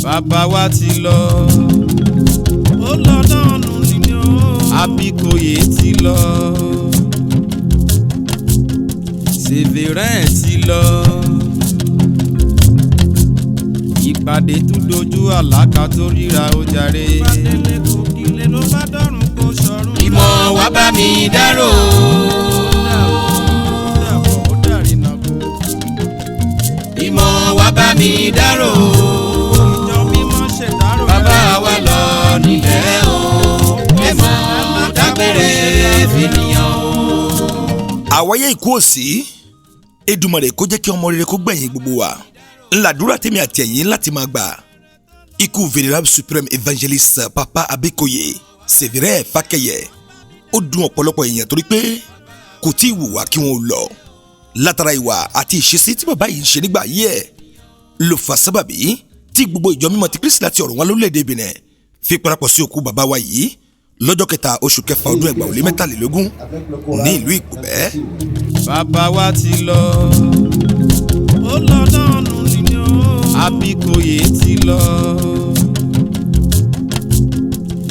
Bàbá wa ti lọ. Ó lọ náà nù nìyẹn o. Abíkóyè ti lọ. Severin ti lọ. Ìpàdé tún dojú àlákà tó ríra ó jàre. Bá délé kò kílé ló bá dọ̀run kò sọ̀run. Ìmọ̀ wá bá mi dárò. Ó dàbọ̀ ó dàrínà kò. Ìmọ̀ wá bá mi dárò. Ìjọ mímọ́ ṣèdárò. Bàbá wa lọ nílẹ̀ o. Ẹ mọ̀ dágbére fènìyàn o. Àwáyé ikú òsì, Èdùmàrè kó jẹ́ kí ọmọ rere kó gbẹ̀yìn gbogbo wa ńláàdúrà tèmi àti ẹ̀yin láti máa gbà. Ikú Venerable Supreme Evangelist Papa Abikoye Severin Fakeye ó dùn ọ̀pọ̀lọpọ̀ èèyàn torí pé kò tí ì wùwà kí wọ́n lọ látara ìwà àti ìṣesí tí bàbá yìí ń ṣe nígbà ayé ẹ̀ ló fà sábàbí tí gbogbo ìjọ mímọ́ ti Kristi láti ọ̀run wá lórílẹ̀‐èdè Benin fi parapọ̀ sí òkú bàbá wa yìí lọ́jọ́ kẹta oṣù kẹfà ọdún 2023 ní ìlú Ìpòbẹ́. Bàbá wa ti lọ. Ó lọ náà nù nìyẹn o. Abíkóyè ti lọ.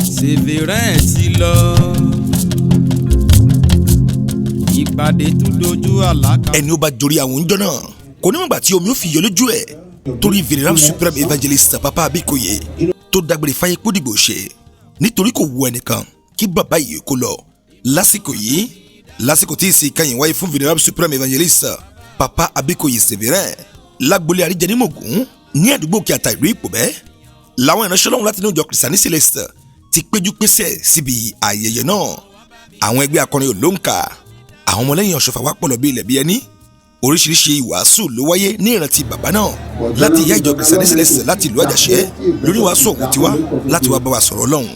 Severin ti lọ. Ìpàdé tún dojú àlákà. Ẹni ó bá jorí àwọn oúnjẹ náà kò ní mọ̀gbà tí omi ó fi yọ lójú ẹ̀ torí Venerable Supreme Evangelist Papa Abikoye tó dágbére fáyé kó dìgbò ṣe nítorí kò wu ẹnìkan kí bàbá yìí kó lọ lásìkò yìí. Lásìkò tí ìsìn ìkẹyìn wáyé fún Venerable Supreme Evangelist Papa Abikoye Severin lágbolé àríjẹnímọ̀gún ní àdúgbò Kíata ìlú Ìpòbẹ́ làwọn ìránṣẹ́ Ọlọ́run láti inú ìjọ Kìrìsìtánì Celeste ti péjú pésẹ̀ síbi ayẹyẹ náà. Àwọn ẹgbẹ́ akọrin olóǹkà, àwọn ọmọlẹ́yìn ọ̀ṣọ́fà wá pọ̀ lọ bí ilẹ̀ bí ẹni. Oríṣiríṣi ìwàásù ló wáyé ní ìrántí bàbá náà láti ìyá ìjọ Kìrìsìtánì Celeste láti ìlú Àjàṣẹ́ lórí wàásù ọ̀hún tiwa láti wá bá wa sọ̀rọ̀ Ọlọ́run.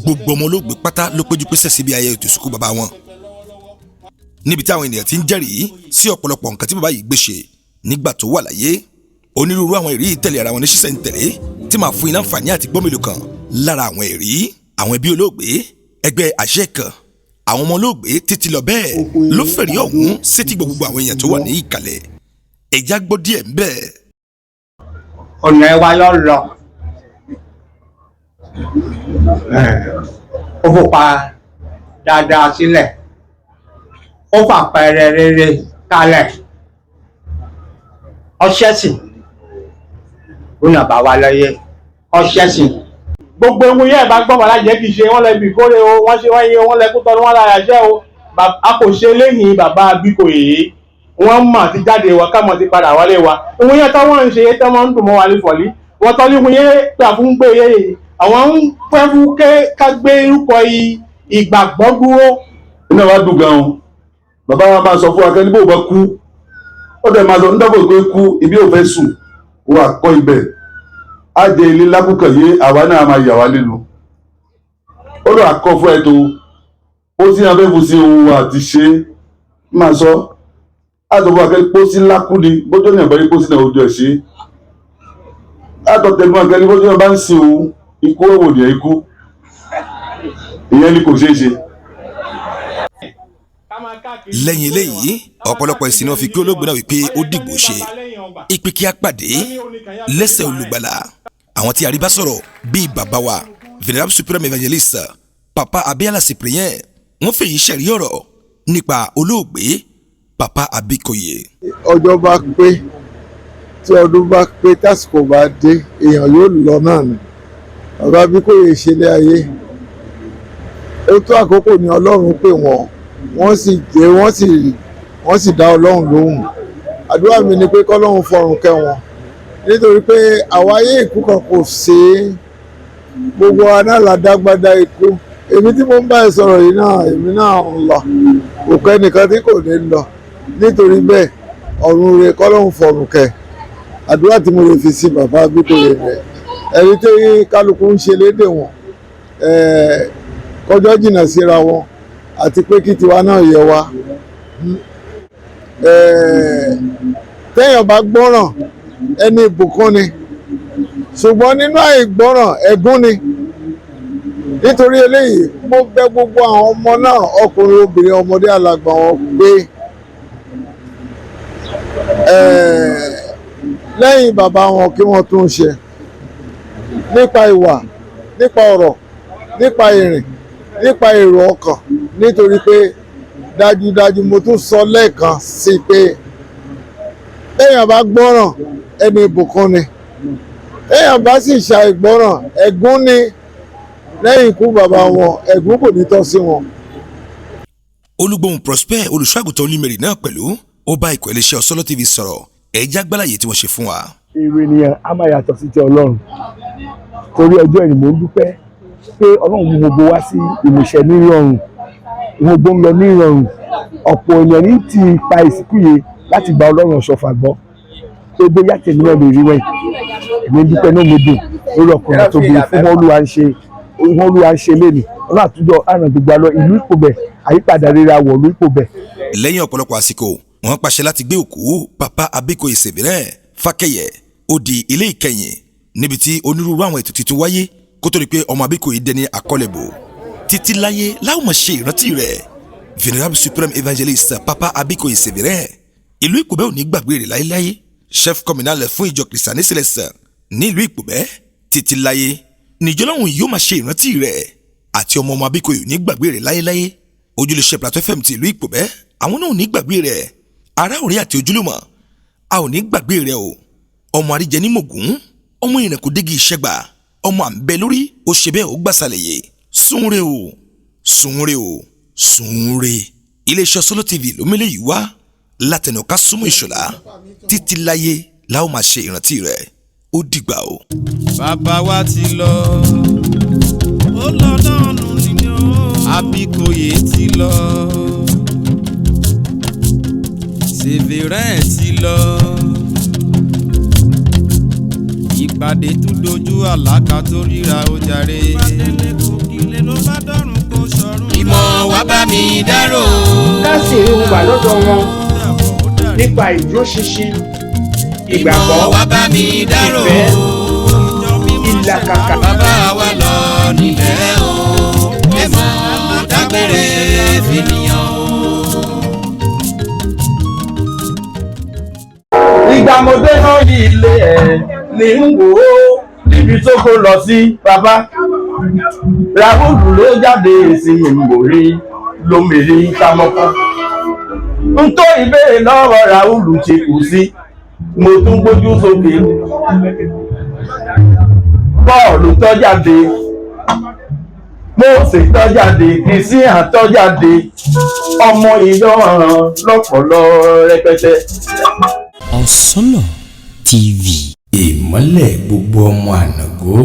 Gbogbo ọmọ olóògbé pátá ló péjú pésẹ̀ síbi ayẹyẹ ètò ìsìnkú bàbá wọn níbi tí àwọn ènìyàn ti ń jẹ́rìí sí ọ̀pọ̀lọpọ̀ nǹkan tí bàbá yìí gbé ṣe nígbà tó wà láyé. Onírúurú àwọn ẹ̀rí tẹ̀lé ara wọn ní ṣísẹ̀ntẹ̀lé tí màá fún yín láǹfààní àti gbọ́mìlò kan lára àwọn ẹ̀rí. Àwọn ẹbí olóògbé, ẹgbẹ́ àṣẹ kan, àwọn ọmọ olóògbé títí lọ bẹ́ẹ̀ ló fẹ̀rí ọ̀hún sétí gbogbo àwọn èèyàn tó wà ní ìkàlẹ̀. Ẹ̀já gbọ́ díẹ̀ ń bẹ́ẹ̀. Ọ̀nà ẹ̀ wa lọ lọ ó fòpa dáadáa sílẹ̀, ó fàpẹẹrẹ rere kalẹ̀, ọṣẹ́sìn ó nà bá wa lọ́yẹ ọṣẹ́sìn. Gbogbo ewu yẹn bá gbọ́ wàhálà jẹ́ kì í ṣe wọ́n lẹ́bi ìkórè o, wọ́n ṣe wọ́n yé wọ́n lẹ́kú tọ́nu wọ́n lára jẹ́ o. A kò ṣe lẹ́yìn bàbá Abíkóyè, wọ́n mọ̀ ti jáde wa ká mọ̀ ti padà wálé wa. Ewu yẹn táwọn ń ṣe tẹ́ wọ́n ń dùn mọ́ wa ní fọ̀lí wọ́n tọ́lú ewu yẹn pé àfún gbé yé àwọn ń pẹ́ fún ká gbé orúkọ ìgbàgbọ́ dúró. Iná wa dùn gan o. Bàbá wa máa sọ fún wa kẹ́ni bó bá kú, ó dẹ̀ máa sọ nígbà pé kú ibi ò fẹ́ sùn wà kọ́ ibẹ̀ á jẹ ilé lákùkàn yé àwa náà máa yà wá lẹ́nu. Ó lọ àkọ́ fún ẹ tó ó tí a fẹ́ fún sí ohun àti ṣe máa sọ á sọ fún wa kẹ́ni pósí lákú ni bójú ní àbáyé pósí náà ojú ẹ̀ ṣe á tọ́ tẹnu wa kẹ́ni bójú náà bá ń sin òun ikú òwò nìyẹn ikú ìyẹn ni kò ṣeé ṣe. Lẹ́yìn eléyìí, ọ̀pọ̀lọpọ̀ ìsìn náà fi kí olóògbé náà wípé ó dìgbò ṣe ìpè kí á pàdé lẹ́sẹ̀ olùgbàlà. Àwọn tí a rí bá sọ̀rọ̀ bíi bàbá wa Venerable Supreme Evangelist Papa Abiola Cyprien, wọ́n fèyí ṣẹ̀rí ọ̀rọ̀ nípa olóògbé Papa Abikoye. Ọjọ́ bá pé, tí ọdún bá pé, tásìkò bá dé, èèyàn yóò lọ náà ni. Bàbá Abíkóyè ṣe lé ayé ó tó àkókò ní Ọlọ́run pè wọ́n, wọ́n sì jẹ́ wọ́n sì dá Ọlọ́run lóhùn. Àdúrà mi ni pé kọ́lọ́run fọ̀run kẹ́ wọn nítorí pé àwa ayé ìkú kan kò sí, gbogbo wa náà la dágbádá ikú. Èmi tí mo ń bá ẹ sọ̀rọ̀ yìí náà, èmi náà ń lọ, kò kẹ́nìkan tí kò ní lọ. Nítorí bẹ́ẹ̀, ọ̀run rẹ̀, kọ́lọ́run fọ̀run kẹ́. Àdúrà tí mo lè fi sí bàbá Abíkóyè rẹ̀, ẹni tí kálukú ń ṣe lédè wọn kọjọ́ jìnnà síra wọn àti pé kí tiwa náà yẹ wa. Téèyàn bá gbọ́ràn, ẹni ìbùkún ni, ṣùgbọ́n nínú àìgbọ́ràn, ẹ̀gún ni. Nítorí eléyìí, mo bẹ̀ gbogbo àwọn ọmọ náà, ọkùnrin, obìnrin, ọmọdé, alàgbà wọn pé lẹ́yìn bàbá wọn kí wọ́n tún ṣe. Nípa ìwà, nípa ọ̀rọ̀, nípa ìrìn, nípa èrò ọkàn, nítorí pé dájúdájú, mo tún sọ lẹ́ẹ̀kan sí pé téèyàn bá gbọ́ràn, ẹni ìbùkún ni. Téèyàn bá sì ṣàìgbọ́ràn, ẹ̀gún ni. Lẹ́yìn ikú bàbá wọn, ẹ̀gún kò ní tọ́ sí wọn. Olùgbòhùn Prosper, olùṣọ́àgùtàn Olúmẹ̀rì náà pẹ̀lú, ó bá ikọ̀ iléeṣẹ́ Ọ̀sọ́lọ́ TV sọ̀rọ̀. Ẹ̀já gbálàyé tí wọ́n ṣe fún wa. Èrò ènìyàn á máa yàtọ̀ sí ti Ọlọ́run, torí ọjọ́ ìrìn mò ń dúpẹ́ pé Ọlọ́run mú gbogbo wá sí ìmúṣẹ ní ìrọ̀rùn, gbogbo ń lọ ní ìrọ̀rùn. Ọ̀pọ̀ ènìyàn ní ti pa ìsìnkú yìí láti gba Ọlọ́run Ọ̀ṣọ́fà gbọ́ pé bóyá tèmi náà lè rí wẹ̀. Èmi ń dúpẹ́ náà, mo dùn lórí ọkùnrin tó bí fún wọn. Olúwa ń ṣe wọn, Olúwa ń ṣe léni. Ọlọ́run àtúndọ̀ àrùn gbogbo àlọ́ ìlú Ìpòbẹ̀, àyípadà rere àwọ̀ ìlú Ìpòbẹ̀. Lẹ́yìn ọ̀pọ̀lọpọ̀ àsìkò, wọ́n pàṣẹ láti gbé òkú Papa Abíkóyè Severin Fákẹ́yẹ ó di ilé ìkẹyìn, níbi tí onírúurú àwọn ètò tuntun wáyé kó tó di pé ọmọ Abíkóyè dẹni àkọlẹ̀bò. Títí láyé láwọn máa ṣe ìrántí rẹ̀, Venerable Supreme Evangelist Papa Abíkóyè Severin. Ìlú Ìpòbẹ́ ò ní gbàgbé rẹ̀ láéláé. Chef communal fún ìjọ Kìrìsìtánì sílẹ̀sàn ní ìlú Ìpòbẹ́, títí láyé níjọ́ lọ́hùn yóò máa ṣe ìrántí rẹ̀, àti ọmọ ọmọ Abíkóyè ò ní gbàgbé rẹ̀ láéláé. Ojúlẹ̀ṣẹ̀ Plateau FM ti ìlú Ìpòbẹ́, àwọn náà ò ní gbàgbé rẹ̀. Ará, ọ̀rẹ́ àti ojúlùmọ̀, a ò ní gbàgbé rẹ̀ o. Ọmọ àríjẹ ní mògún, ọmọ ìrìnkò dégi ìṣẹ́gbà, ọmọ à ń bẹ lórí ó ṣe bẹ́ẹ̀ ó gbàsàlẹ̀ yé. Súnre o, súnre o, súnre. Iléeṣẹ́ Solo TV ló mélé yìí wá látẹnuká súnmọ́ ìṣọ̀lá. Títí láyé la ó máa ṣe ìrántí rẹ̀. Ó dìgbà o. Bàbá wa ti lọ. Ó lọ lọ́nu nìyẹn o. Abíkóyè ti lọ. Severin ti lọ. Ìpàdé tún dojú àlákà tó ríra ó jàre. Bá délé kò kílé ló bá dọ̀rùn kò sọ̀rùn. Ìmọ̀ wá bá mi dárò. Ká sì ń wà lọ́dọ̀ wọn Ó dàbọ̀, ó dàrí. nípa ìdúróṣinṣin ìgbàgbọ́, Ìmọ̀ wá bá mi dárò. ìfẹ́, Ìjọ mímọ́ ìlàkàkà. Bàbá wa lọ nílẹ̀ o. Ẹ mọ̀ dágbére fìníyàn o. Ìgbà mo dé náà ilé ẹ̀ ní ń wò ó níbi tó kó lọ sí. Bàbá Rahul ló jáde sí ìmòrí lómìnirí tamọ́kọ́ n tó ìbéèrè lọ́wọ́ Rahul ṣe kù sí. Mo tún gbójú sókè, bọ́ọ̀lù tó jáde, Mósè tó jáde, Christian tó jáde, ọmọ ìyọ́ràn lọ́pọ̀lọ́ rẹpẹtẹ. Ọ̀sánlọ̀ TV. Ìmọ́lẹ̀ gbogbo ọmọ ànàgó.